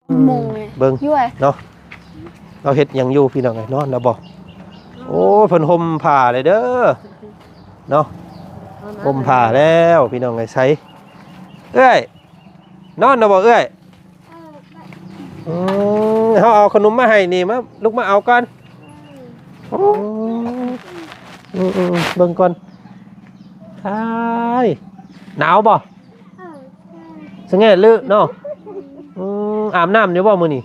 ມຸງເລີຍ ເບິ່ງ ຢູ່ ເນາະ ລາວເຮັດຫຍັງຢູ່ພີ່ນ້ອງເອີຍ ນອນແລ້ວບໍ່? ໂອ້ຍ ເພິ່ນຫົ່ມຜ້າເລີຍເດີເນາະ ຫົ່ມຜ້າແລ້ວພີ່ນ້ອງເອີຍ. ໃສ ເອື້ອຍ ນອນແລ້ວບໍ່ເອື້ອຍ? ອືມ ເຮົາເອົາຂະໜົມມາໃຫ້ນີ້ ມາ ລຸກມາເອົາກ່ອນ. ໂອ້ ອືມໆ ເບິ່ງກ່ອນ. ອ້າຍ ໜາວບໍ່? ສະແງດເລີເນາະ. ອືມ ອາບນ້ຳຢູ່ບໍ່ມື້ນີ້?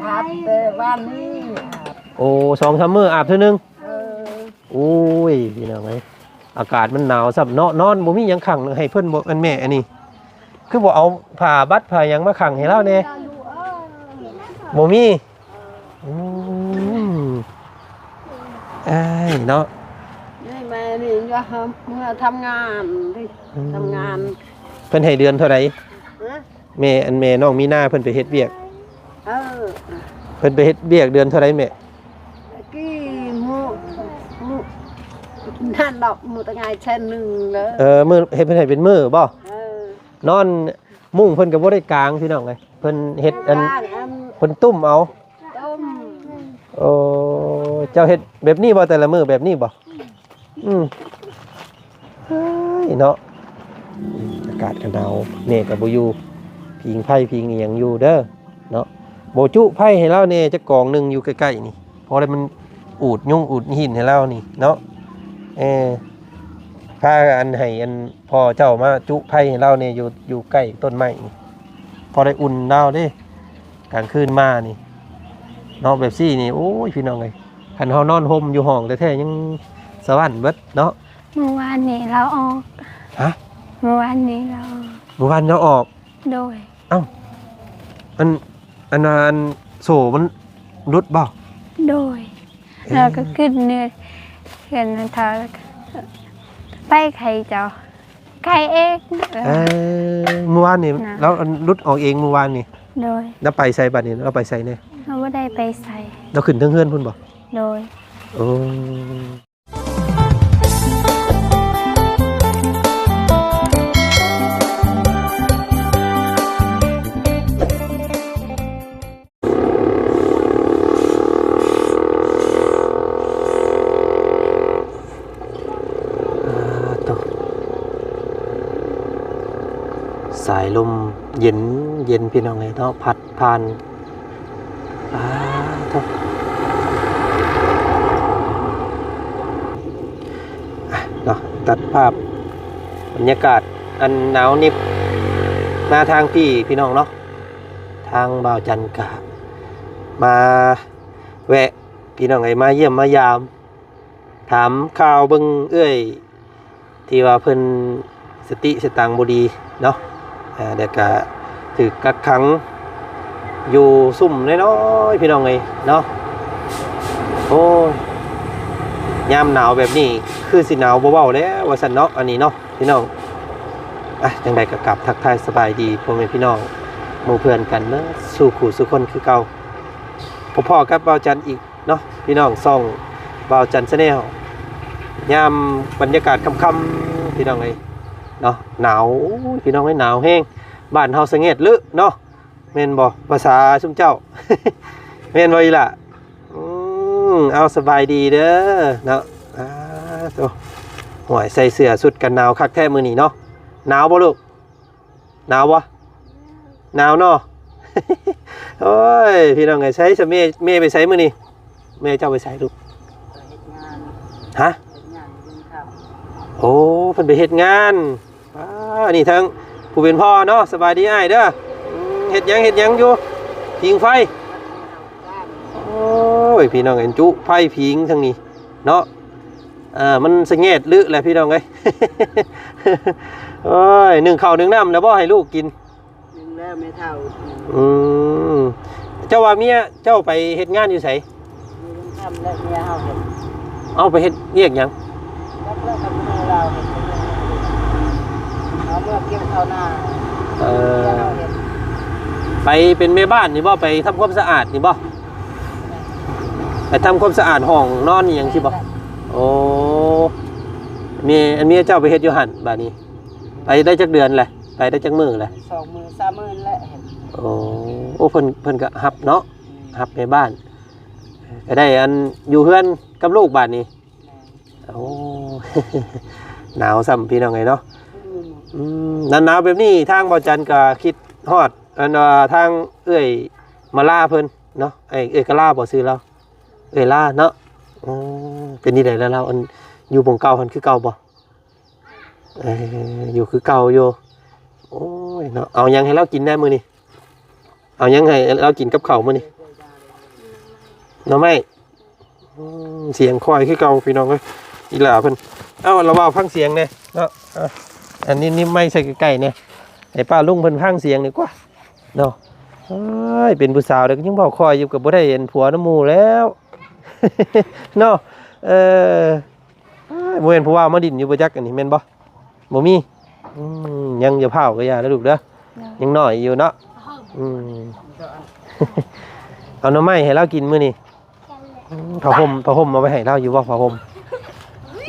ອາບແຕ່ວານນີ້. ໂອ້ ສອງສາມມື້ອາບເທື່ອໜຶ່ງ. ເອີ ໂອ້ຍ ພີ່ນ້ອງເອີຍ ອາກາດມັນໜາວຊ້ຳເນາະ. ນອນບໍ່ມີຫຍັງຂັງໃຫ້ເພິ່ນບໍ່? ອັນແມ່ ອັນນີ້ ຄືບໍ່ເອົາຜ້າບັດຜ້າຫຍັງມາຂັງໃຫ້ລາວແດ່? ບໍ່ມີ. ອືມ ອ້າຍເນາະ ນີ້ແມ່ນີ້ຢ່າເມືອທຳງານຕິ ອືມ ທຳງານ. ເພິ່ນໃຫ້ເດືອນເທົ່າໃດ? ຮະ? ແມ່ ອັນແມ່ນ້ອງມີນາເພິ່ນໄປເຮັດວຽກ. ເອີ ເພິ່ນໄປເຮັດວຽກເດືອນເທົ່າໃດແມ່? ກີ້ມື້ ມື້ນັ້ນດອກ ມື້ຕະງາຍແສນໜຶ່ງເດີ. ເອີ ມື້ ເຮັດ ເພິ່ນໃຫ້ເປັນມື້ບໍ່? ເອີ ນອນ ມຸ້ງເພິ່ນກໍບໍ່ໄດ້ກາງພີ່ນ້ອງເອີຍ ເພິ່ນເຮັດອັນ ກາງອັນ ເພິ່ນຕຸ້ມເອົາ. ຕຸ້ມ. ໂອ້ ເຈົ້າເຮັດແບບນີ້ບໍ່ ແຕ່ລະມື້ແບບນີ້ບໍ່? ອືມ ເຮີ້ຍເນາະ ອາກາດກໍໜາວ ແມ່ກໍບໍ່ຢູ່ ຜິງໄຟຜິງອີ່ຫຍັງຢູ່ເດີເນາະ. ບໍ່ຈຸໄຟໃຫ້ລາວແດ່ຈັກກອງໜຶ່ງຢູ່ໃກ້ໆນີ້ ພໍໄດ້ມັນ ອູດຍຸງອູດຫີນໃຫ້ລາວນີ້ເນາະ. ເອີ ພາກັນໃຫ້ອັນພໍ່ເຈົ້າມາຈຸໄຟໃຫ້ລາວແດ່ ຢູ່ ຢູ່ໃກ້ຕົ້ນໄມ້ນີ້ ພໍໄດ້ອຸ່ນລາວເດ້ ກາງຄືນມານີ້ເນາະ. ແບບຊີ້ນີ້ ໂອ້ຍ ພີ່ນ້ອງເອີຍ ຄັນເຮົານອນຫົ່ມຢູ່ຫ້ອງແທ້ໆ ຍັງສະຫວັນເບິດເນາະ. ມື້ວານນີ້ລາວອອກ. ຮະ? ມື້ວານນີ້ລາວອອກ. ມື້ວານລາວອອກ? ໂດຍ. ເອົ້າ ອັນ ອັນ ອັນໂສ້ມັນຫຼຸດບໍ່? ໂດຍ. ເອີ ແລ້ວກໍຂຶ້ນເໜືອ ຂຶ້ນເທິງ ໄປໄຄເຈົ້າ ໄຄເອງ. ເອີ ເອີ ມື້ວານນີ້ ນະ ລາວຫຼຸດອອກເອງມື້ວານນີ້. ໂດຍ. ລາວໄປໃສບັດນີ້? ລາວໄປໃສແດ່? ລາວບໍ່ໄດ້ໄປໃສ. ລາວຂຶ້ນເທິງເຮືອນພຸ້ນບໍ່? ໂດຍ. ໂອ້. ອາ ໂຕ ສາຍລົມເຢັນ ເຢັນ ພີ່ນ້ອງເອີຍເນາະ ພັດຜ່ານ. ອາ ໂຕ ອາ ເນາະ ຕັດພາບບັນຍາກາດອັນໜາວໜິບມາທາງພີ້ ພີ່ນ້ອງເນາະ. ທາງບ່າວຈັນກະມາແວະ ພີ່ນ້ອງເອີຍ ມາຢ້ຽມມາຢາມ ຖາມຂ່າວເບິ່ງເອື້ອຍ ທີ່ວ່າເພິ່ນສະຕິສະຕັງບໍ່ດີເນາະ ອາ ແລ້ວກະຖືກກັກຂັງຢູ່ຊຸ່ມນ້ອຍໆ ພີ່ນ້ອງເອີຍເນາະ. ໂອ້ຍ ຍາມໜາວແບບນີ້ຄືຊິໜາວບໍ່ເວົ້າແລ້ວວ່າຊັ້ນເນາະ ອັນນີ້ເນາະ ພີ່ນ້ອງ. ອາ ຈັ່ງໃດກໍກາບທັກທາຍສະບາຍດີພໍ່ແມ່ພີ່ນ້ອງໝູ່ເພື່ອນກັນເບິດສູ່ຄູ່ສູ່ຄົນຄືເກົ່າ. ພໍ້ກັບບ່າວຈັນອີກເນາະ ພີ່ນ້ອງ ຊ່ອງບ່າວຈັນ Channel ຍາມບັນຍາກາດຄ່ຳໆ ພີ່ນ້ອງເອີຍເນາະ. ໜາວ ໂອ້ຍ ພີ່ນ້ອງເອີຍ ໜາວແຮງ. ບ້ານເຮົາສະແງດເລີເນາະ ແມ່ນບໍ່ ພາສາຊຸມເຈົ້າ ແມ່ນບໍ່ອີ່ຫຼ້າ? ອືມ ເອົາ ສະບາຍດີເດີເນາະ. ອາ ໂຕ ໂອ້ຍ ໃສ່ເສື້ອຊຸດກັນໜາວຄັກແທ້ມື້ນີ້ເນາະ. ໜາວບໍ່ລູກ? ໜາວບໍ່? ໜາວເນາະ. ໂອ້ຍ ພີ່ນ້ອງເອີຍ ໃສຊະ ແມ່ ແມ່ໄປໃສມື້ນີ້? ແມ່ເຈົ້າໄປໃສລູກ? ໄປເຮັດງານ. ຮະ? ເຮັດງານຢູ່ເມືອງຄຳ. ໂອ້ ເພິ່ນໄປເຮັດງານ. ອ່າ ນີ້ທາງຜູ້ເປັນພໍ່ເນາະ. ສະບາຍດີອ້າຍເດີ. ອືມ ເຮັດຫຍັງ ເຮັດຫຍັງຢູ່? ຜິງໄຟ. ໂອ້ຍ ພີ່ນ້ອງເອີຍ ຈຸໄຟຜິງທາງນີ້ເນາະ. ອ່າ ມັນສະແງດລຶແຫຼະ ພີ່ນ້ອງເອີຍ. ໂອ້ຍ ໜຶ້ງເຂົ້າໜຶ້ງນ້ຳແລ້ວບໍ່ໃຫ້ລູກກິນ? ໜຶ້ງແລ້ວແມ່ເຖົ້າ. ອືມ ເຈົ້າວ່າເມຍເຈົ້າໄປເຮັດງານຢູ່ໃສ? ຢູ່ເມືອງຄຳແຫຼະ ເມຍເຮົາເຮັດ. ເອົາ ໄປເຮັດວຽກຫຍັງ? ຈັກແລ້ວກັບເມຍລາວເຮັດ ເອົາເມືອກ່ຽວເຂົ້ານາ. ເອີ ເມຍເຮົາເຮັດ. ໄປເປັນແມ່ບ້ານນີ້ບໍ່? ໄປທຳຄວາມສະອາດນີ້ບໍ່? ໄປທຳຄວາມສະອາດຫ້ອງນອນອີ່ຫຍັງຊີ້ບໍ່? ແມ່ນແຫຼະ. ໂອ້ ເມຍ ອັນເມຍເຈົ້າໄປເຮັດຢູ່ຫັ້ນ ບາດນີ້ໄປໄດ້ຈັກເດືອນແຫຼະ? ໄປໄດ້ຈັກມື້ແຫຼະ? ສອງມື້ສາມມື້ແຫຼະ. ໂອ້ ໂອ້ ເພິ່ນ ເພິ່ນກໍຮັບເນາະ ຮັບແມ່ບ້ານ ກໍໄດ້ອັນຢູ່ເຮືອນກັບລູກບາດນີ້. ໂອ້ ໜາວຊ້ຳພີ່ນ້ອງເອີຍເນາະ. ອືມ ໜາວໆແບບນີ້ທາງບ່າວຈັນກໍຄິດຮອດອັນວ່າທາງເອື້ອຍມາລາເພິ່ນເນາະ ເອື້ອຍ ເອື້ອຍກະລາບໍ່ຊື່ລາວ ເອື້ອຍລາເນາະ. ອືມ ເປັນຈັ່ງໃດລະລາວ ອັນຢູ່ໝ່ອງເກົ່າຫັ້ນຄືເກົ່າບໍ່? ເອີ ຢູ່ຄືເກົ່າຢູ່. ໂອ້ຍເນາະ ເອົາຫຍັງໃຫ້ລາວກິນແດ່ມື້ນີ້? ເອົາຫຍັງໃຫ້ລາວກິນກັບເຂົ້າມື້ນີ້? ໜໍ່ໄມ້. ອືມ ສຽງຄວາຍຄືເກົ່າພີ່ນ້ອງເອີຍ ອີຫຼ້າເພິ່ນ. ເອົາ ລະເວົ້າຟັງສຽງແດ່ເນາະ. ເອົາ ອັນນີ້ ນີ້ໄມ້ໃສ່ໃກ້ໆແດ່ ໃຫ້ປ້າລຸງເພິ່ນຟັງສຽງດີກວ່າເນາະ. ເອີຍ ເປັນຜູ້ສາວແລ້ວກໍຍັງເວົ້າຄ່ອຍຢູ່ ກໍບໍ່ໄດ້ເຫັນຜົວນຳໝູ່ແລ້ວເນາະ. ເອີ ບໍ່ແມ່ນຜູ້ວ່າມາດິນຢູ່ບໍ່ຈັກ ອັນນີ້ແມ່ນບໍ່? ບໍ່ມີ. ອືມ ຍັງຢ່າພ້າວກໍຢ່າເດີລູກເດີ ຍັງນ້ອຍຢູ່ເນາະ. ອືມ ເອົາໜໍ່ໄມ້ໃຫ້ລາວກິນມື້ນີ້. ອືມ ຜ້າຫົ່ມ ຜ້າຫົ່ມເອົາໄປໃຫ້ລາວຢູ່ບໍ່ ຜ້າຫົ່ມ?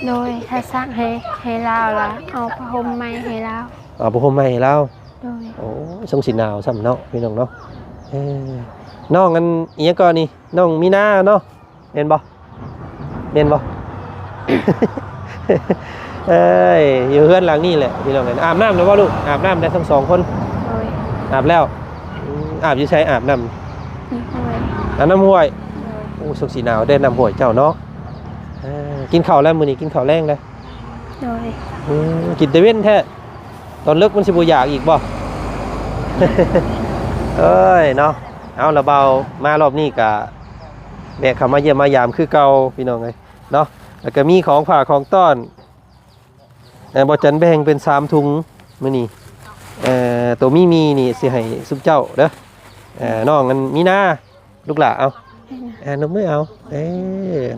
ໂດຍ ຖ້າຊັກໃຫ້ ໃຫ້ລາວລະ ເອົາຜ້າຫົ່ມໃໝ່ໃຫ້ລາວ. ເອົາຜ້າຫົ່ມໃໝ່ໃຫ້ລາວ. ໂດຍ. ໂອ້ ຊົງຊິໜາວຊ້ຳເນາະ ພີ່ນ້ອງເນາະ. ເອີ ນ້ອງອັນ ອີຫຍັງກໍນີ້ ນ້ອງມີນາເນາະ ແມ່ນບໍ່? ແມ່ນບໍ່? ເອີຍ ຢູ່ເຮືອນຫຼັງນີ້ແຫຼະພີ່ນ້ອງເອີຍ. ອາບນ້ຳແລ້ວບໍ່ລູກ? ອາບນ້ຳໄດ້ທັງສອງຄົນ. ໂດຍ. ອາບແລ້ວ. ອືມ ອາບຢູ່ໃສ? ອາບນ້ຳ ຢູ່ຫ້ວຍ. ອາບນ້ຳຫ້ວຍ. ໂດຍ. ໂອ້ ສົກຊິໜາວເດ້ນ້ຳຫ້ວຍເຈົ້າເນາະ. ເອີ ກິນເຂົ້າແລ້ວ? ມື້ນີ້ກິນເຂົ້າແລງແລ້ວ. ໂດຍ. ອືມ ກິນແຕ່ເວັນແທ້ ຕອນເລິກມັນຊິບໍ່ຢາກອີກບໍ່? ເອີຍເນາະ. ເອົາ ລະບ່າວມາລອບນີ້ກະແວະເຂົ້າມາຢ້ຽມມາຢາມຄືເກົ່າພີ່ນ້ອງເອີຍເນາະ. ແລ້ວກະມີຂອງຝາກຂອງຕ້ອນ ເອີ ບ່າວຈັນແບ່ງເປັນສາມຖົງມື້ນີ້. ເອີ ໂຕມີໝີ່ນີ້ຊິໃຫ້ຊຸມເຈົ້າເດີ. ເອີ ນ້ອງອັນມີນາ ລູກຫຼ້າເອົາ ເອີ ນົບມືເອົາ ເອີ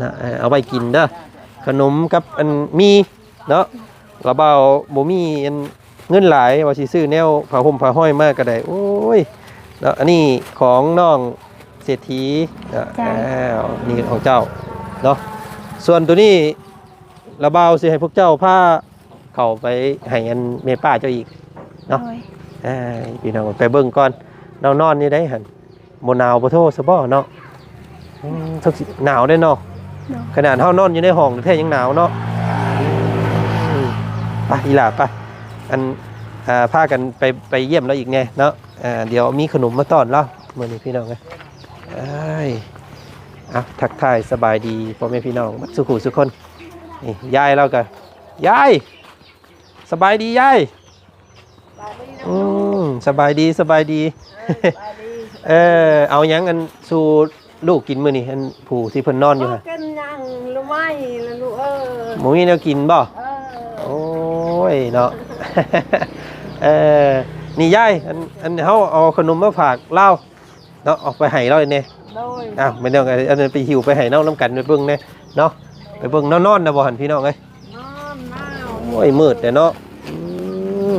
ນະ ເອີ ເອົາໄວ້ກິນເດີ ຂະໜົມກັບອັນໝີ່ເນາະ. ລະບ່າວບໍ່ມີອັນເງິນຫຼາຍ ວ່າຊິຊື້ແນວຜ້າຫົ່ມຜ້າຫ້ອຍມາກໍໄດ້. ໂອ້ຍເນາະ ອັນນີ້ຂອງນ້ອງເສດຖີເນາະ. ເຈົ້າ. ອ້າວ ນີ້ຂອງເຈົ້າເນາະ. ສ່ວນໂຕນີ້ ລະບ່າວຊິໃຫ້ພວກເຈົ້າພາເຂົ້າໄປໃຫ້ອັນແມ່ປ້າເຈົ້າອີກເນາະ. ໂດຍ. ເອີ ພີ່ນ້ອງໄປເບິ່ງກ່ອນ ເຮົານອນຢູ່ໃດຫັ້ນ ບໍ່ໜາວບໍ່ໂທສະບໍ່ເນາະ? ອືມ ສັກຊິໜາວເດ້ເນາະ. ໂດຍ. ຂະໜາດເຮົານອນຢູ່ໃນຫ້ອງແທ້ຍັງໜາວເນາະ. ອືມ ໄປ ອີຫຼ້າ ໄປ ອັນ ອ່າ ພາກັນໄປ ໄປຢ້ຽມລາວອີກແດ່ເນາະ. ອ່າ ດຽວມີຂະໜົມມາຕ້ອນລາວມື້ນີ້ ພີ່ນ້ອງເອີຍ. ເອີຍ ເອົາ ທັກທາຍສະບາຍດີພໍ່ແມ່ພີ່ນ້ອງເບິດສູ່ຜູ້ສູ່ຄົນ. ນີ້ຍາຍລາວກໍ ຍາຍ ສະບາຍດີຍາຍ. ອືມ ສະບາຍດີ ສະບາຍດີ. ເອີ ເອົາຫຍັງອັນສູ່ລູກກິນມື້ນີ້ ອັນຜູ້ທີ່ເພິ່ນນອນຢູ່ຫັ້ນ? ກິນຫຍັງ ລະໄມ້ລະລູກເອີຍ. ບໍ່ມີແນວກິນບໍ່? ເອີ. ໂອ້ຍເນາະ. ເອີ ນີ້ຍາຍ ອັນ ອັນເຮົາເອົາຂະໜົມມາຝາກລາວ ເນາະ ອອກໄປໃຫ້ລາວແດ່. ໂດຍ. ອ້າວ ແມ່ນຫຍັງ ອັນນັ້ນໄປຫິ້ວໄປໃຫ້ນ້ອງນຳກັນ ໄປເບິ່ງແດ່ເນາະ. ໄປເບິ່ງ ນອນນອນນະບໍ່ຫັ້ນ ພີ່ນ້ອງເອີຍ? ນອນນາວ. ໂອ້ຍ ມືດແລ້ວເນາະ. ອືມ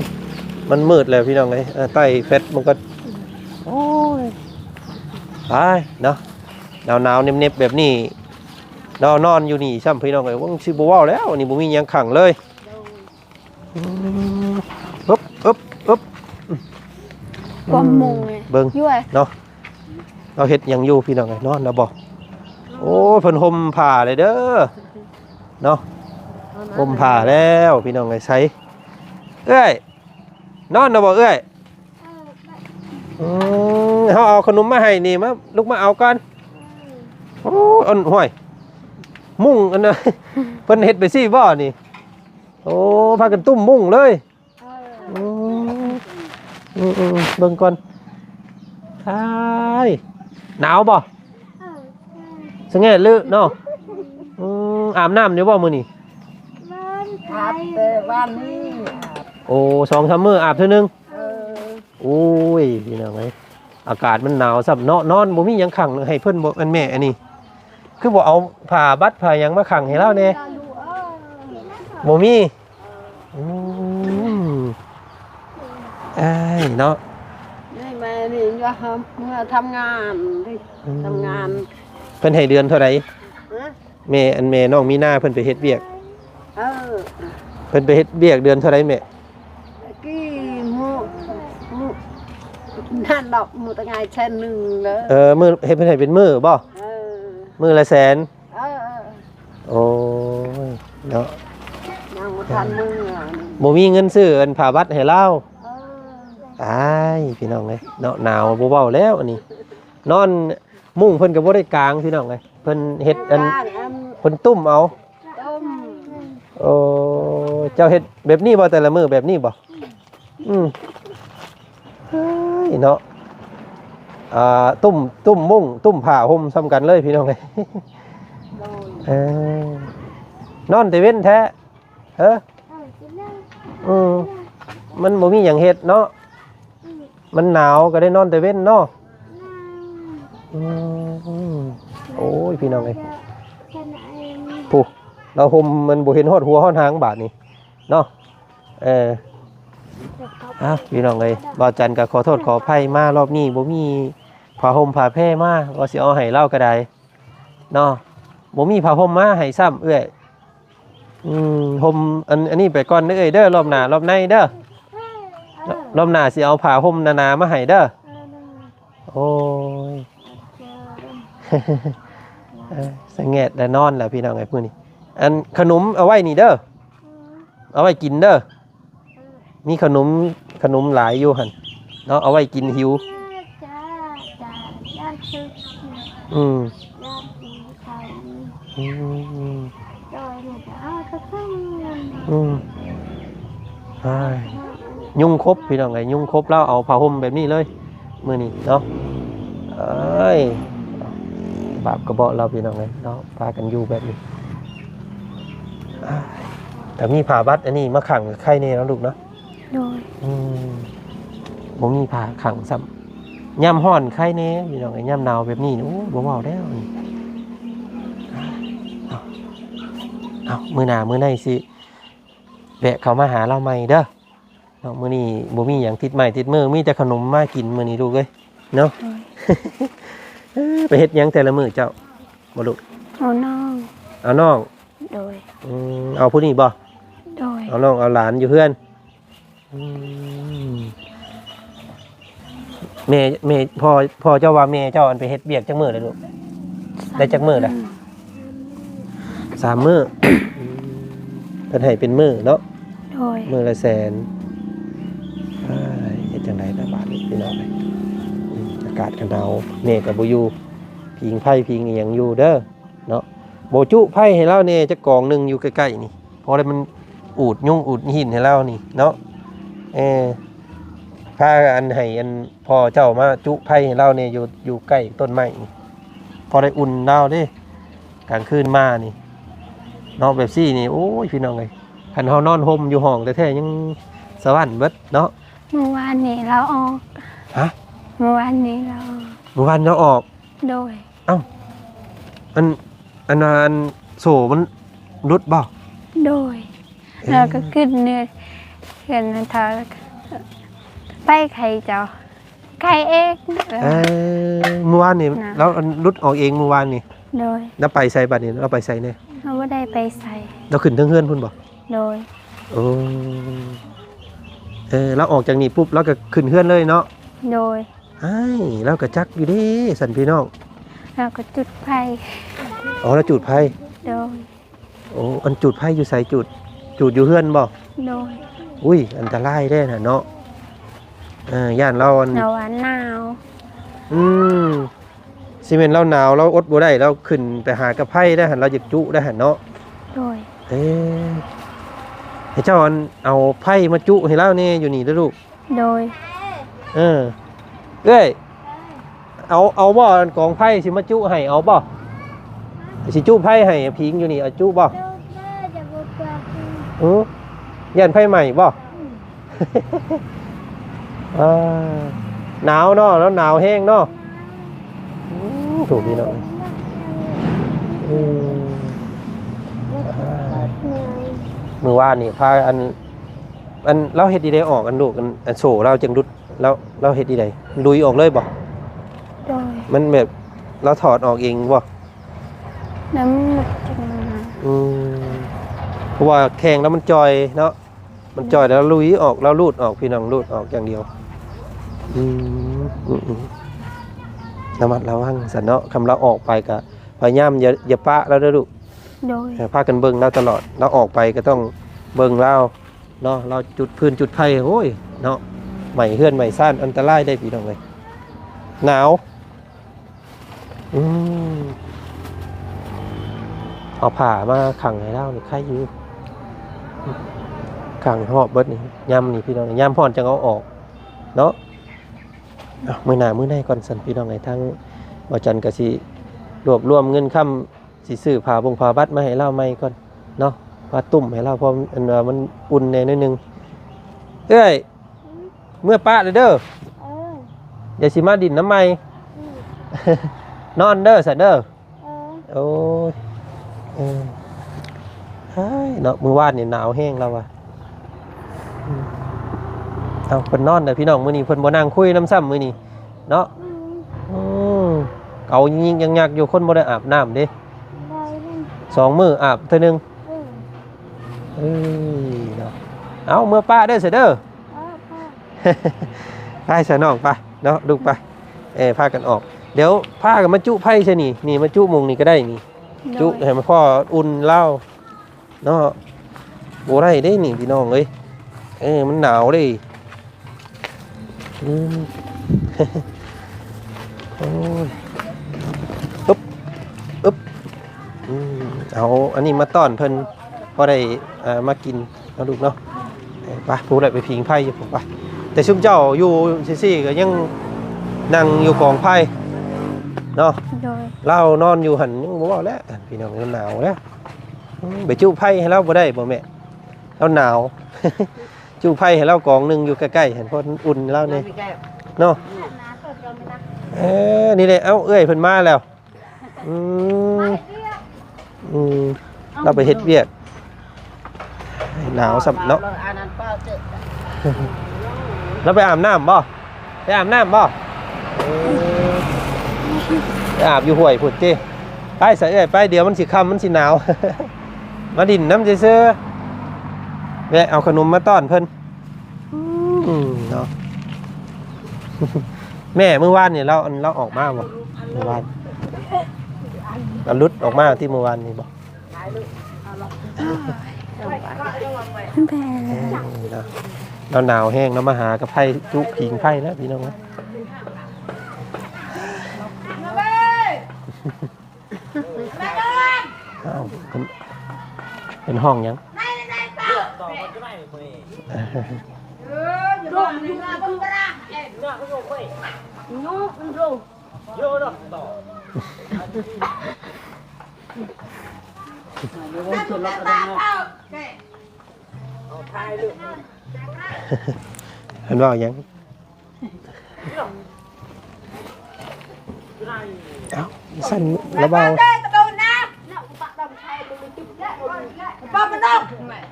ມັນມືດແລ້ວ ພີ່ນ້ອງເອີຍ. ເອີ ໄຕ້ແຟດມັນກໍ ໂອ້ຍ ຕາຍເນາະ. ໜາວໆ ເໜັບໆ ແບບນີ້ເນາະ ນອນຢູ່ນີ້ຊ້ຳ ພີ່ນ້ອງເອີຍ. ຫວັງຊິບໍ່ເວົ້າແລ້ວ ອັນນີ້ບໍ່ມີຫຍັງຂັງເລີຍ. ໂດຍ. ອືມ ອຶບ ອຶບ ອຶບ ກວມມຸງເລີຍ ເບິ່ງເນາະ ລາວເຮັດຫຍັງຢູ່ ພີ່ນ້ອງເອີຍ. ນອນແລ້ວບໍ່? ໂອ້ຍ ເພິ່ນຫົ່ມຜ້າແລ້ວເດີເນາະ. ຫົ່ມຜ້າແລ້ວ ພີ່ນ້ອງເອີຍ. ໃສ ເອື້ອຍ ນອນແລ້ວບໍ່ເອື້ອຍ? ອືມ ເຮົາເອົາຂະໜົມມາໃຫ້ນີ້ ມາ ລຸກມາເອົາກ່ອນ. ໂອ້ ອັນ ຫ້ວຍ ມຸ້ງອັນນັ້ນ ເພິ່ນເຮັດໄປຊີ້ບໍ່ນີ້? ໂອ້ ພາກັນຕຸ້ມມຸ້ງເລີຍ. ເອີ ອືມ ເບິ່ງກ່ອນ. ຕາຍ ໜາວບໍ່? ເອີ ສະແງດລຶເນາະ. ອືມ ອືມ ອາບນ້ຳຢູ່ບໍ່ມື້ນີ້? ອາບແຕ່ວານນີ້. ໂອ້ ສອງສາມມື້ອາບເທື່ອໜຶ່ງ. ເອີ ໂອ້ຍ ພີ່ນ້ອງເອີຍ ອາກາດມັນໜາວຊ້ຳເນາະ. ນອນບໍ່ມີຫຍັງຂັງໃຫ້ເພິ່ນບໍ່? ອັນແມ່ ອັນນີ້ ຄືບໍ່ເອົາຜ້າບັດຜ້າຫຍັງມາຂັງໃຫ້ລາວແດ່? ບໍ່ມີ. ອືມ ອ້າຍເນາະ. ນີ້ແມ່ນີ້ ເມື່ອທຳງານເດ້ ອືມ ທຳງານ. ເພິ່ນໃຫ້ເດືອນເທົ່າໃດ? ຮະ? ແມ່ ອັນແມ່ນ້ອງມີນາເພິ່ນໄປເຮັດວຽກ. ເອີ ເພິ່ນໄປເຮັດວຽກເດືອນເທົ່າໃດແມ່? ກີ້ ມື້ ມື້ ຫັ້ນດອກ ມື້ຕະໄງແສນໜຶ່ງເດີ. ເອີ ມື້ ເຮັດໃຫ້ເປັນມື້ບໍ່? ເອີ ມື້ລະແສນ. ເອີ ເອີ ໂອ້ຍ ເນາະ ຍັງບໍ່ທັນມື້ ບໍ່ມີເງິນຊື້ອັນຜ້າບັດໃຫ້ລາວ. ເອີ ອ້າຍ ພີ່ນ້ອງເອີຍ ເນາະ ໜາວບໍ່ເວົ້າແລ້ວອັນນີ້. ນອນມຸ້ງເພິ່ນກໍບໍ່ໄດ້ກາງ ພີ່ນ້ອງເອີຍ ເພິ່ນເຮັດອັນ ກາງອັນ ເພິ່ນຕຸ້ມເອົາ. ຕຸ້ມ. ໂອ້ ເຈົ້າເຮັດແບບນີ້ບໍ່ ແຕ່ລະມື້ແບບນີ້ບໍ່? ອືມ ເຮີ້ຍເນາະ ອ່າ ຕຸ້ມ ຕຸ້ມມຸ້ງ ຕຸ້ມຜ້າຫົ່ມສ່ຳກັນເລີຍ ພີ່ນ້ອງເອີຍ. ໂດຍ ເອີ ນອນແຕ່ເວັນແທ້ ເອີ ເອີ ກິນແລ້ວ ອືມ ມັນບໍ່ມີຫຍັງເຮັດເນາະ ອືມ ມັນໜາວກໍໄດ້ນອນແຕ່ເວັນເນາະ. ອືມ ໂອ້ຍ ພີ່ນ້ອງເອີຍ ຜູ້ ລາວຫົ່ມມັນບໍ່ເຫັນຮອດຫົວຮອດຫາງບາດນີ້ເນາະ. ເອີ ອ່ະ ພີ່ນ້ອງເອີຍ ບ່າວຈັນກໍຂໍໂທດຂໍອະໄພ ມາລອບນີ້ບໍ່ມີຜ້າຫົ່ມຜ້າແພມາ ວ່າຊິເອົາໃຫ້ລາວກໍໄດ້ເນາະ ບໍ່ມີຜ້າຫົ່ມມາໃຫ້ຊ້ຳເອື້ອຍ. ອືມ ຫົ່ມອັນ ອັນນີ້ໄປກ່ອນເດີເອື້ອຍເດີ ລອບໜ້າລອບໃນເດີ ລອບໜ້າຊິເອົາຜ້າຫົ່ມໜາໆມາໃຫ້ເດີ. ໂອ້ຍ ເອີ ສະແງດແລ້ວນອນແລ້ວ ພີ່ນ້ອງເອີຍ ມື້ນີ້. ອັນຂະໜົມເອົາໄວ້ນີ້ເດີ ເອົາໄວ້ກິນເດີ ມີຂະໜົມ ຂະໜົມຫຼາຍຢູ່ຫັ້ນເນາະ ເອົາໄວ້ກິນຫິວ. ອືມ ອືມ ອືມ ອ້າຍ ຍຸງຄົບ ພີ່ນ້ອງເອີຍ ຍຸງຄົບ ລາວເອົາຜ້າຫົ່ມແບບນີ້ເລີຍມື້ນີ້ເນາະ. ເອີຍ ບາບກະເບາະລາວ ພີ່ນ້ອງເອີຍເນາະ ພາກັນຢູ່ແບບນີ້. ອ້າຍ ຖ້າມີຜ້າບັດອັນນີ້ມາຂັງໄຄແດ່ເນາະລູກເນາະ. ໂດຍ ອືມ ບໍ່ມີຜ້າຂັງຊ້ຳ ຍາມຮ້ອນໄຄແດ່ ພີ່ນ້ອງເອີຍ ຍາມໜາວແບບນີ້ ໂອ້ຍ ບໍ່ເວົ້າແລ້ວ. ເອົາ ເອົາ ມື້ໜ້າມື້ໃນຊິແວະເຂົ້າມາຫາລາວໃໝ່ເດີເນາະ. ມື້ນີ້ບໍ່ມີຫຍັງຕິດໄມ້ຕິດມື ມີແຕ່ຂະໜົມມາກິນມື້ນີ້ລູກເອີຍເນາະ. ໂດຍ ເອີ ໄປເຮັດຫຍັງແຕ່ລະມື້ເຈົ້າບໍ່ລູກ? ເອົານ້ອງ ເອົານ້ອງ. ໂດຍ ອືມ ເອົາຜູ້ນີ້ບໍ່? ໂດຍ ເອົານ້ອງເອົາຫຼານຢູ່ເຮືອນ. ອືມ ແມ່ ແມ່ ພໍ່ ພໍ່ເຈົ້າວ່າແມ່ເຈົ້າອັນໄປເຮັດວຽກຈັກມື້ແລ້ວລູກ? ໄດ້ຈັກມື້ແລ້ວ? ສາມມື້ ສາມມື້. ອືມ ເພິ່ນໃຫ້ເປັນມື້ເນາະ. ໂດຍ ມື້ລະແສນ. ອ້າຍ ເຮັດຈັ່ງໃດລະບາດນີ້ ພີ່ນ້ອງເອີຍ. ອືມ ອາກາດກໍໜາວ ແມ່ກໍບໍ່ຢູ່ ຜິງໄຟຜິງອີ່ຫຍັງຢູ່ເດີ. ເນາະ ບໍ່ຈຸໄຟໃຫ້ລາວແດ່ຈັກກອງໜຶ່ງຢູ່ໃກ້ໆນີ້ ພໍໄດ້ມັນອູດຍຸງອູດຫີນໃຫ້ລາວນີ້ເນາະ. ເອີ ພາອັນ ໃຫ້ອັນພໍ່ເຈົ້າມາຈຸໄຟໃຫ້ລາວແດ່ ຢູ່ ຢູ່ໃກ້ຕົ້ນໄມ້ນີ້ ພໍໄດ້ອຸ່ນລາວເດ້ ກາງຄືນມານີ້ເນາະ. ແບບຊີ້ນີ້ ໂອ້ຍ ພີ່ນ້ອງເອີຍ ຄັນເຮົານອນຫົ່ມຢູ່ຫ້ອງແທ້ໆ ຍັງສະຫວັນເບິດເນາະ. ມື້ວານນີ້ລາວອອກ. ຮະ? ມື້ວານນີ້ລາວອອກ. ມື້ວານລາວອອກ? ໂດຍ. ເອົ້າ ອັນ ອັນ ອັນໂສ້ມັນຫຼຸດບໍ່? ໂດຍ. ເອີ ແລ້ວກໍຂຶ້ນເໜືອເຮືອນນັ້ນເທົ່າ ໄປໄຄເຈົ້າ ໄຄເອງ. ເອີ ມື້ວານນີ້ ນະ ລາວ ອັນ ຫຼຸດອອກເອງມື້ວານນີ້. ໂດຍ. ລາວໄປໃສບາດນີ້? ລາວໄປໃສແດ່? ລາວບໍ່ໄດ້ໄປໃສ. ລາວຂຶ້ນເທິງເຮືອນພຸ້ນບໍ່? ໂດຍ. ໂອ້ ເອີ ລາວອອກຈາກນີ້ປຸບ ລາວກໍຂຶ້ນເຮືອນເລີຍເນາະ? ໂດຍ. ອ້າຍ ລາວກໍຈັກຢູ່ເດ້ ຊັ້ນພີ່ນ້ອງ ລາວກໍຈຸດໄຟ. ອໍ ລາວຈູດໄຟ. ໂດຍ. ໂອ້ ອັນຈູດໄຟຢູ່ໃສ? ຈູດ ຈູດຢູ່ເຮືອນບໍ່? ໂດຍ. ອຸ້ຍ ອັນຕະລາຍເດ້ນະເນາະ. ເອີ ຢ້ານລາວ ລາວວ່າໜາວ. ອືມ ຊິແມ່ນລາວໜາວ ລາວອົດບໍ່ໄດ້ ລາວຂຶ້ນໄປຫາກັບໄຟໄດ້ຫັ້ນ ລາວຢາກຈຸໄດ້ຫັ້ນເນາະ. ໂດຍ. ເອີ ໃຫ້ເຈົ້າ ອັນ ເອົາໄຟມາຈຸໃຫ້ລາວແດ່ຢູ່ນີ້ເດີລູກ. ໂດຍ. ເອີ ເອື້ອຍ ເອົາ ເອົາບໍ່ ອັນກອງໄຟຊິມາຈຸໃຫ້ ເອົາບໍ່? ຊິຈຸໄຟໃຫ້ຜິງຢູ່ນີ້ ເອົາຈຸບໍ່? ເອີ ຢ້ານໄຟໄໝ້ບໍ່? ເອີ ໜາວເນາະ ລາວໜາວແຮງເນາະ. ໂອ້ ໂຖ ພີ່ນ້ອງ ອືມ ມື້ວານນີ້ພາອັນ ອັນ ລາວເຮັດອີ່ໃດອອກ ອັນລູກ ອັນ ອັນໂສ້ລາວຈັ່ງຫຼຸດ ລາວ ລາວເຮັດອີ່ໃດ ລຸຍອອກເລີຍບໍ່? ໂດຍ. ມັນແບບລາວຖອດອອກເອງບໍ່? ນຳ ອືມ ເພາະວ່າແຂ້ງລາວມັນຈ່ອຍເນາະ ມັນຈ່ອຍແລ້ວລຸຍອອກ ລາວລູດອອກ ພີ່ນ້ອງ ລູດອອກຢ່າງດຽວ. ອືມ ອືມໆ ລະມັດລະວັງຊັ້ນເນາະ ຄຳລາວອອກໄປກະພະຍາຍາມຢ່າ ຢ່າປະລາວເດີລູກ ໂດຍ ເອີ ພາກັນເບິ່ງລາວຕະຫຼອດ ລາວອອກໄປກະຕ້ອງເບິ່ງລາວເນາະ ລາວຈຸດຟືນຈຸດໄຟ ໂອ້ຍເນາະ ໄໝ້ເຮືອນໄໝ້ຊານ ອັນຕະລາຍເດ້ພີ່ນ້ອງເອີຍ ໜາວ. ອືມ ເອົາຜ້າມາຂັງໃຫ້ລາວນີ້ໄຄຢູ່ ຂັງຮອບເບິດນີ້ ຍາມນີ້ພີ່ນ້ອງ ຍາມຮ້ອນຈັ່ງເອົາອອກເນາະ. ເອົາ ມື້ໜ້າມື້ໃນກ່ອນຊັ້ນພີ່ນ້ອງເອີຍ ທາງບ່າວຈັນກະຊິລວບລວມເງິນຄຳ ຊິຊື້ຜ້າບົງຜ້າບັດມາໃຫ້ລາວໃໝ່ກ່ອນເນາະ ມາຕຸ້ມໃຫ້ລາວ ເພາະອັນວ່າມັນອຸ່ນແດ່ໜ້ອຍໜຶ່ງ. ເອື້ອຍ ເມືອປະເດີ ເອີ ດຽວຊິມາດິນນຳໃໝ່ ອືມ ນອນເດີຊັ້ນເດີ ເອີ ໂອ້ຍ ເອີ ເຮີ້ຍ ເນາະ ມື້ວານນີ້ໜາວແຮງລາວວ່າ ອືມ ເອົາ ເພິ່ນນອນເດີພີ່ນ້ອງ ມື້ນີ້ເພິ່ນບໍ່ນັ່ງຄຸຍນຳຊ້ຳມື້ນີ້ເນາະ ອືມ ອືມ ເອົາຍິກໆຍັກໆຢູ່ ຄົນບໍ່ໄດ້ອາບນ້ຳເດ້ ສອງມື້ອາບເທື່ອໜຶ່ງ ເອີ ເອີ ເນາະ ເອົາ ເມືອປະເດີຊັ້ນເດີ ເອີ ໄປຊະນ້ອງ ໄປເນາະ ລູກໄປ ເອີ ພາກັນອອກ ດຽວພາກັນມາຈຸໄຟຊະນີ້ ນີ້ມາຈຸໝ່ອງນີ້ກະໄດ້ນີ້ ໂດຍ ຈຸໃຫ້ມັນພໍອຸ່ນລາວເນາະ ບໍ່ໄດ້ເດ້ນີ້ພີ່ນ້ອງເອີຍ ເອີ ມັນໜາວເດ້ ອືມ ໂອ້ຍ ອຶບ ອຶບ ອືມ ເອົາອັນນີ້ມາຕ້ອນເພິ່ນ ພໍໄດ້ ເອີ ມາກິນເນາະລູກເນາະ ເອີ ໄປ ຜູ້ໃດໄປຜິງໄຟຢູ່ພຸ້ນ ໄປ ແຕ່ຊຸມເຈົ້າຢູ່ຊື່ໆກະຍັງນັ່ງຢູ່ກອງໄຟເນາະ ໂດຍ ລາວນອນຢູ່ຫັ້ນຍັງບໍ່ເວົ້າແລ້ວ ພີ່ນ້ອງເອີຍ ໜາວແລ້ວ ອືມ ໄປຈຸໄຟໃຫ້ລາວບໍ່ໄດ້ບໍ່ແມ່ ລາວໜາວ ຈຸໄຟໃຫ້ລາວກອງໜຶ່ງຢູ່ໃກ້ໆຫັ້ນ ພໍອຸ່ນລາວແດ່ເນາະ ເອີ ນີ້ແຫຼະ ເອົ້າ ເອື້ອຍເພິ່ນມາແລ້ວ ອືມ ອືມ ລາວໄປເຮັດວຽກ ໜາວຊ້ຳເນາະ ລາວໄປອາບນ້ຳບໍ່? ໄປອາບນ້ຳບໍ່? ເອີ ໄປອາບຢູ່ຫ້ວຍພຸ້ນຕິ ໄປຊະເອື້ອຍ ໄປ ດຽວມັນຊິຄ່ຳ ມັນຊິໜາວ ມາຫຼິ້ນນຳຊື່ໆ ແວະເອົາຂະໜົມມາຕ້ອນເພິ່ນ ອືມ ເນາະ ແມ່ ມື້ວານນີ້ລາວ ລາວອອກມາບໍ່? ມື້ວານ ລາວຫຼຸດອອກມາຕິ ມື້ວານນີ້ບໍ່? ມັນແບບ ເອີ ເນາະ ໜາວໆແຮງເນາະ ມາຫາກັບໄຟ ຈຸຜິງໄຟແລ້ວພີ່ນ້ອງເອີຍ ອ້າວ ເພິ່ນ ເພິ່ນຮ້ອງຫຍັງ? ເພິ່ນເວົ້າຫຍັງ? ເອົ້າ ຊັ້ນລະເບົາ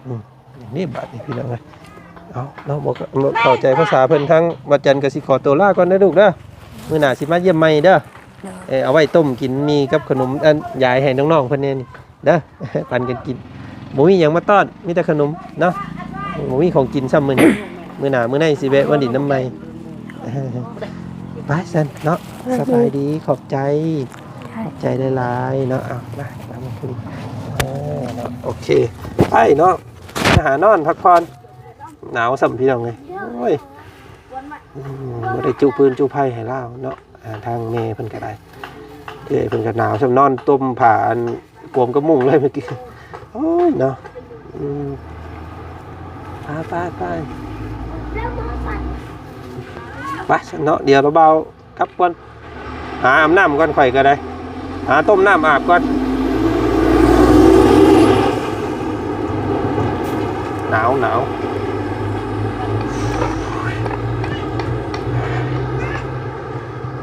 ອືມ ນີ້ບາດນີ້ພີ່ນ້ອງເອີຍ ເອົາເນາະ ບໍ່ ບໍ່ເຂົ້າໃຈພາສາເພິ່ນ ທາງບ່າວຈັນກະຊິຂໍໂຕລາກ່ອນເດີລູກເດີ ມື້ໜ້າຊິມາຢ້ຽມໃໝ່ເດີ ເອີ ເອົາໄວ້ຕົ້ມກິນໝີ່ກັບຂະໜົມ ອັນ ຢາຍໃຫ້ນ້ອງໆເພິ່ນແດ່ນີ້ ເດີ ປັນກັນກິນ ບໍ່ມີຫຍັງມາຕ້ອນ ມີແຕ່ຂະໜົມເນາະ ບໍ່ມີຂອງກິນຊ້ຳມື້ນີ້ ມື້ໜ້າມື້ໃນຊິແວະມາຫຼິ້ນນຳໃໝ່ ໄປຊັ້ນເນາະ ສະບາຍດີ ຂອບໃຈ ຂອບໃຈຫຼາຍໆເນາະ ເອົາ ມາ ເອີ ເນາະ ໂອເຄ ໄປເນາະ ມາຫານອນພັກຜ່ອນ ໜາວຊ້ຳພີ່ນ້ອງເອີຍ ໂອ້ຍ ອືມ ບໍ່ໄດ້ຈຸຟືນຈຸໄຟໃຫ້ລາວເນາະ ອ່າ ທາງແມ່ເພິ່ນກະໄດ້ ເອື້ອຍເພິ່ນກະໜາວຊ້ຳ ນອນຕົມຜ້າອັນກວມກັບມຸ້ງເລີຍມື້ກີ້ ໂອ້ຍເນາະ ອືມ ໄປ ໄປ ໄປ ໄປຊັ້ນເນາະ ດຽວລະເບົາ ກັບກ່ອນ ຫາອາບນ້ຳກ່ອນ ຂ້ອຍກະໄດ້ ຫາຕົ້ມນ້ຳອາບກ່ອນ ໜາວ ໜາວ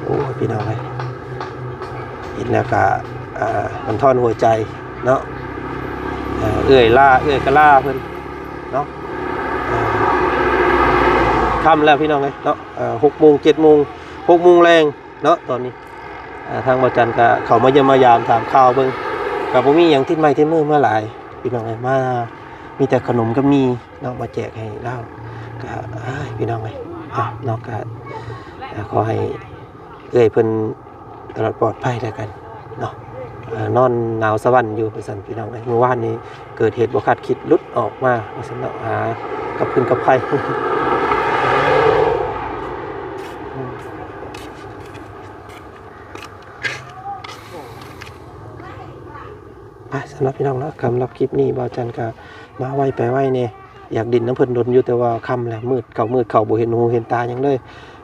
ໂອ້ຍ ພີ່ນ້ອງເອີຍ ເຫັນແລ້ວກະ ອ່າ ບັນທອນຫົວໃຈເນາະ ເອື້ອຍລາ ເອື້ອຍກະລາເພິ່ນເນາະ ຄ່ຳແລ້ວພີ່ນ້ອງເອີຍເນາະ ຫົກໂມງ ເຈັດໂມງ ຫົກໂມງແລງ ເນາະ ຕອນນີ້ ອ່າ ທາງບ່າວຈັນກະເຂົ້າມາຢ້ຽມມາຢາມຖາມຂ່າວເບິ່ງ ກະບໍ່ມີຫຍັງຕິດໄມ້ຕິດມືມາຫຼາຍ ພີ່ນ້ອງເອີຍ ມາ ມີແຕ່ຂະໜົມກັບໝີ່ເນາະ ມາແຈກໃຫ້ລາວ ກະ ອ້າຍ ພີ່ນ້ອງເອີຍ ເນາະ ກະ ກໍຂໍໃຫ້ເອື້ອຍເພິ່ນຕະຫຼອດປອດໄພແລ້ວກັນເນາະ. ເອີ ນອນໜາວສະຫວັ່ນຢູ່ວ່າຊັ້ນພີ່ນ້ອງເອີຍ. ມື້ວານນີ້ເກີດເຫດບໍ່ຄາດຄິດ ຫຼຸດອອກມາວ່າຊັ້ນເນາະ ຫາກັບຄືນກັບໄພ. ໄປ ສຳລັບພີ່ນ້ອງເນາະ ສຳລັບຄລິບນີ້ ບ່າວຈັນກະມາໄວໄປໄວແດ່. ຢາກຫຼິ້ນນຳເພິ່ນດົນຢູ່ ແຕ່ວ່າຄ່ຳແລ້ວ ມືດເຂົ້າມືດເຂົ້າ ບໍ່ເຫັນຫູເຫັນຕາຫຍັງເລີຍ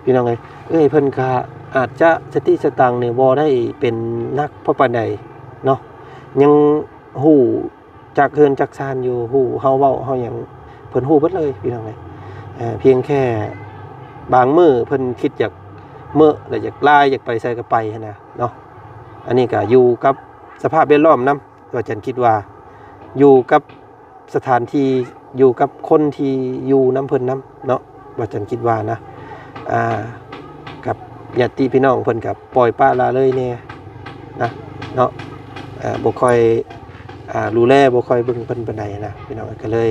ພີ່ນ້ອງເອີຍ. ເອື້ອຍເພິ່ນກະອາດຈະສະຕິສະຕັງນີ້ບໍ່ໄດ້ເປັນໜັກພໍປານໃດເນາະ ຍັງຮູ້ຈັກເຮືອນຈັກຊານຢູ່ ຮູ້ເຮົາເວົ້າເຮົາຫຍັງ ເພິ່ນຮູ້ເບິດເລີຍ ພີ່ນ້ອງເອີຍ. ພຽງແຕ່ບາງມື້ເພິ່ນຄິດຢາກເມີ້ ແລະ ຢາກລາຍ ຢາກໄປໃສກະໄປຫັ້ນນະເນາະ. ອັນນີ້ກະຢູ່ກັບສະພາບແວດລ້ອມນຳ ວ່າຈັນຄິດວ່າ ຢູ່ກັບສະຖານທີ່ ຢູ່ກັບຄົນທີ່ຢູ່ນຳເພິ່ນນຳເນາະ ວ່າຈັນຄິດວ່ານະ. ອ່າ ກັບຍາດຕິພີ່ນ້ອງເພິ່ນກະປ່ອຍປະລະເລີຍແດ່ນະເນາະ. ເອີ ບໍ່ຄ່ອຍ ອ່າ ດູແລ ບໍ່ຄ່ອຍເບິ່ງເພິ່ນປານໃດນະ ພີ່ນ້ອງເອີຍ. ກະເລີຍ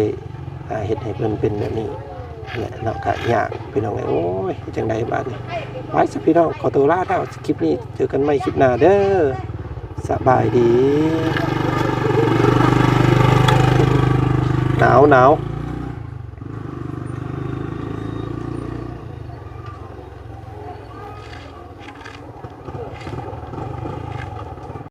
ອ່າ ເຮັດໃຫ້ເພິ່ນເປັນແບບນີ້ແຫຼະເນາະ ກະຍາກພີ່ນ້ອງເອີຍ. ໂອ້ຍ ເຮັດຈັ່ງໃດບາດນີ້. ໄປຊະພີ່ນ້ອງ ຂໍໂຕລາແລ້ວ ຄລິບນີ້ເຈີກັນໃໝ່ຄລິບໜ້າເດີ. ສະບາຍດີ. ໜາວ ໜາວ.